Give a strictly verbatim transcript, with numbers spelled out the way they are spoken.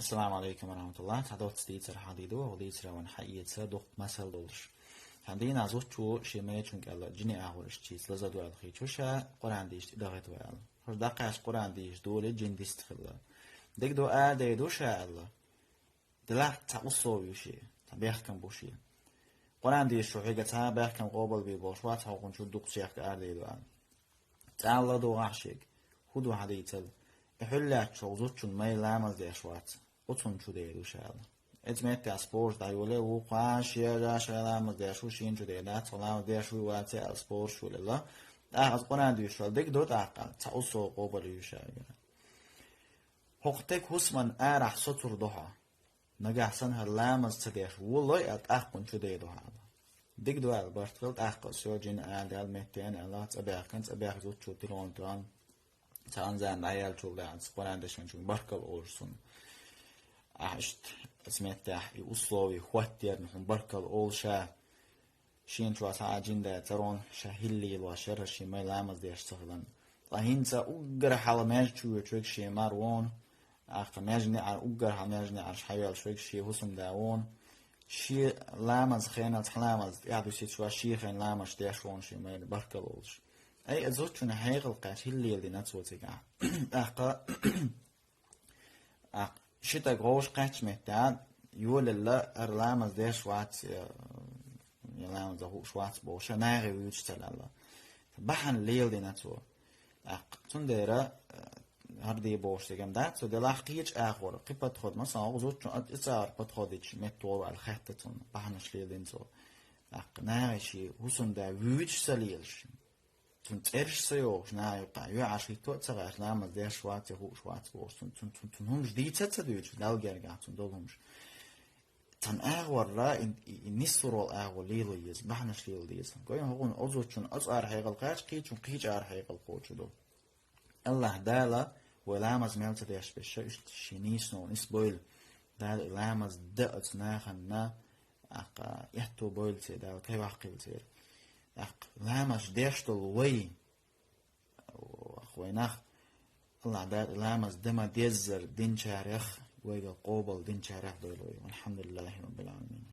Ассаламу алейкум ва рахматуллах. Цхьа доцца дийцар хьадийду, хӀу дийцар ван хьаэца, дукха масал долуш. Цхьан дийнахь зудчо шен майрачун кӀел жиний агӀор иштта чийца лазар ду аьлла хеташ, ша Къуръан дийшча тӀе дахийта вай аьлла. ХӀара дӀакхаьчча Къуръан дийшча долий, жин диста хилла. Дика ду, арадер ду ша аьлла. Делахь цхьа условие ю шен, цхьа бехкам бу шен. Къуръан дийшачо хьоьга цхьа бехкам къобалбе болуш вац, хьо хӀокхунна чу дукха чехка арадер ду аьлла. ЦӀаьлла догӀахь шега, хӀун ду хьадийцал? И хьуьллаьцча хӀокху зудчун май ламаз деш вац, оцунна чу дер ду ша аьлла. Эцу меттехь спорт дӀайоле, вукхо а шен жа шайн ламаз деш ву, шена чу дер дац, хьо ламаз деш вуй ваций аьлла спорт йолаелла. ТӀаккха аса Къуръан дийшча дика ду тӀаккха, цхьа условие къобалъю ша аьлла. ХӀокху стеган хӀусаман арахь соцур ду хьо. Нагахь санна хӀара ламаз ца деш волой аьлла, тӀаккха хӀокхунна чу дер ду хьо аьлла. Дика ду аьлла барт хилла, тӀаккха аса йо жин арадаьлла, меттана аьлла, цӀа баьхкина, цӀа баьхкина зудчо телефон тоьхна, цхьана зама дӀаяьллачул тӀаьхьа Къуръан дешначуьнга баркалла олуш цунна. Ахь иштта, аса меттехь и условие хӀоттаерна хьуна баркалла олу ша. Шена чохь цхьа а жин дац, царонна ша хӀилла лелош яра, шен май ламаз деш ца хиларна. Ткъа хӀинца уггар хьалха маьждиг чу воьдуш верг шен мар вон, тӀаккха маьждигна неӀар, уггар хьалха маьждигна неӀарш хьайоьллуш верг шен хӀусамда вон, шен ламаз хенал цхьа ламаз тӀаьхьа дуьсуьйтуш вац, шен хенал ламазаш деш вон шен майра баркалла олуш. Ай, а зудчунна хьекъал кхаьчча хӀилла леладина цо цигахь. ТӀаккха ТӀаккха ши стаг вовшах кхаьчча меттехь, йолаелла, хӀара ламаз деш вац, я, я ламаз дан хууш вац бохуш, нахе вуьйцуш ца лаьлла. Бахьана леладина цо. ТӀаккха цундела, э, хӀара де бохуш дегам дац, цо делахь кхечу агӀор, кхин подход, масала, оха зудчун а, и цара подход йича, меттахь ву аьлла хаьттира цунна, бахьанаш леладина цо. ТӀаккха нахе шен хӀусамда вуьйцуш ца лелаш. Цунна цӀераш ца йохуш, наха юккъехь йоьӀуш хӀитто а ца гӀерташ, ламаз деш вац я хууш вац бохуш, цунна, цунна, цунна, цунна хӀуманаш дийца а ца дуьйцуш, Далла гергахь цунна долу хӀуманаш. Цхьана агӀорра и, и, и нисвар волу агӀо лело еза, бахьанаш лело деза. Гой, хӀокхунна оцу зудчунна оцу ара хьекъал кхаьчча, кхечунна кхечу ара хьекъал кхочуш ду. АллахӀ Дала вай ламаз мел ца деш берш, иштта шен нийсонца нисбойла. Дала и ламаз дан оцу нахана, тӀаккха аьтто бойла церан, Дала кхайваккхийла церан. ТӀаккха ламаз деш долу вай, вай нах, АллахӀ Дала ламаз дан ма-деззара динчарех, вайгара къобал динчарех дойла вай. Валхьамдулиллахи Раббил Ӏаламин.